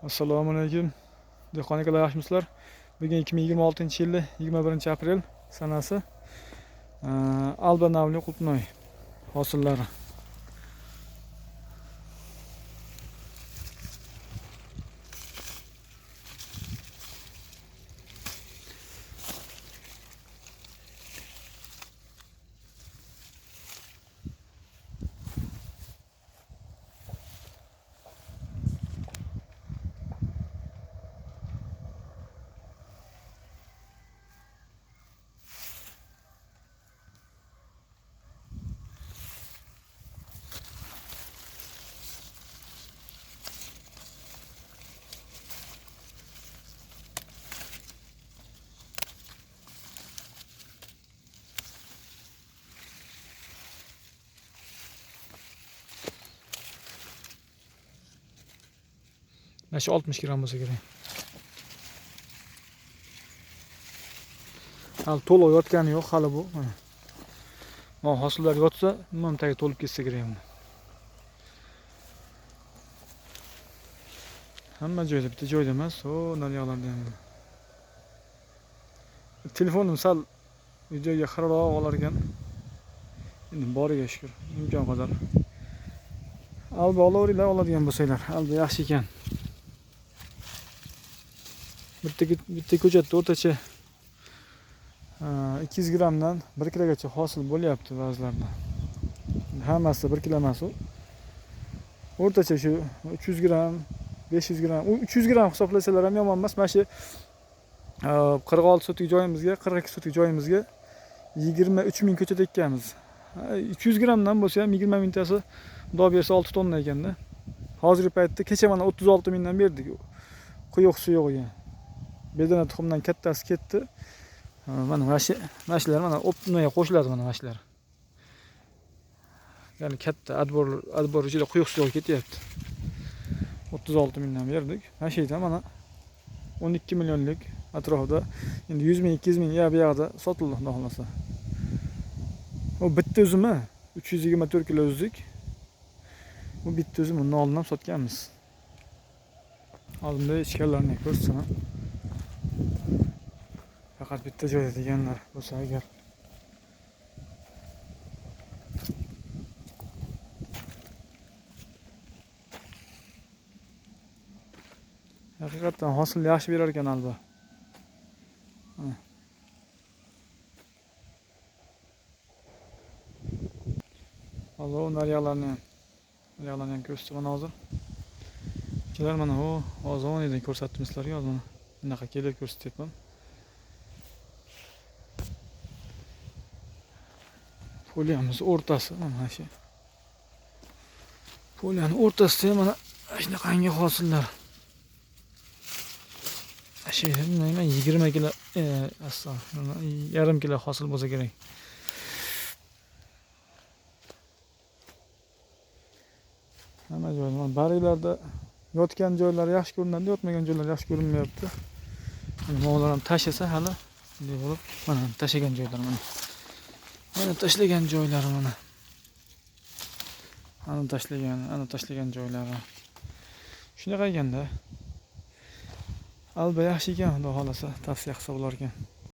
Assalomu alaykum. Dehqon akalar, yaxshimisizlar? Bugun 2026-yil 21-aprel sanasi. Alba navli qulupnoy hosillari. Mana shu 60 gram bo'lsa kerak. Hali to'liq yotgani yo'q, hali bu. Mana. Mana hosillar yotsa, umuman tagi to'lib ketsa kerak buni. Hamma joyda, bitta joyda emas, o naryoqlarda ham. Telefonim sal videoga xiraroq olar ekan. Endi boriga shukr, imkon qadar. Alba olaveringlar, oladigan bo'lsanglar, alba yaxshi ekan. Bitta ko'chatda o'rtacha 200 gramdan 1 kilogacha hosil bo'lyapti ba'zilarda. Hammasi 1 kilo emas u. O'rtacha shu 300 gram, 500 gram, u 300 gram hisoblasalar ham yomon emas. Mana shu 46 sotik joyimizga, 42 sotik joyimizga 23 ming ko'chat ekkanmiz. 300 gramdan bo'lsa ham 20 mingtasi xudo bersa 6 tonna ekanda. Hozirgi paytda kecha mana 36 mingdan berdik. Quyuq suyug'iga. Bedana tuxumdan kattasi ketdi. Mana mana shular mana optimoga qo'shiladi mana shular. Ya'ni katta adbor ichida quyuq suyug'i ketyapti. 36 mingdan berdik. Mana shu yerda mana 12 millionlik atrofida endi 100 ming, 200 ming ya bu yoqda sotildi xudo xolasa. U bitta uzumi 324 kilo uzdik. Bu bitta uzum undan oldin ham sotganmiz. Oldinda ichkarilarini ko'rsataman. Faqat bitta joyda deganlar bo'lsa agar. Haqiqatan hosil yaxshi berar ekan alba. Alloh naryoqlarni ham ko'rsataman hozir. Kelar mana u hozir o'rnidan ko'rsatdim sizlarga, hozir mana bunaqa kelib ko'rsatyapman. Poliyamiz o'rtasi mana shu. Poliyaning o'rtasida mana shunaqangi hosillar. Shu nima 20 kilo, astag'firullah, yarim kilo hosil bo'lsa kerak. Hamma joyda mana barglarda yotgan joylari yaxshi ko'rinadi, yotmagan joylari yaxshi ko'rinmayapti. Mana ular ham tashlasa hali bunday bo'lib, mana tashlagan joylari mana. Mana tashlagan joylari mana. Ana tashlagan, ana tashlagan joylari. Shunaqa ekanda. Alba yaxshi ekan, xudo xolasa tavsiya qilsa bo'lar ekan.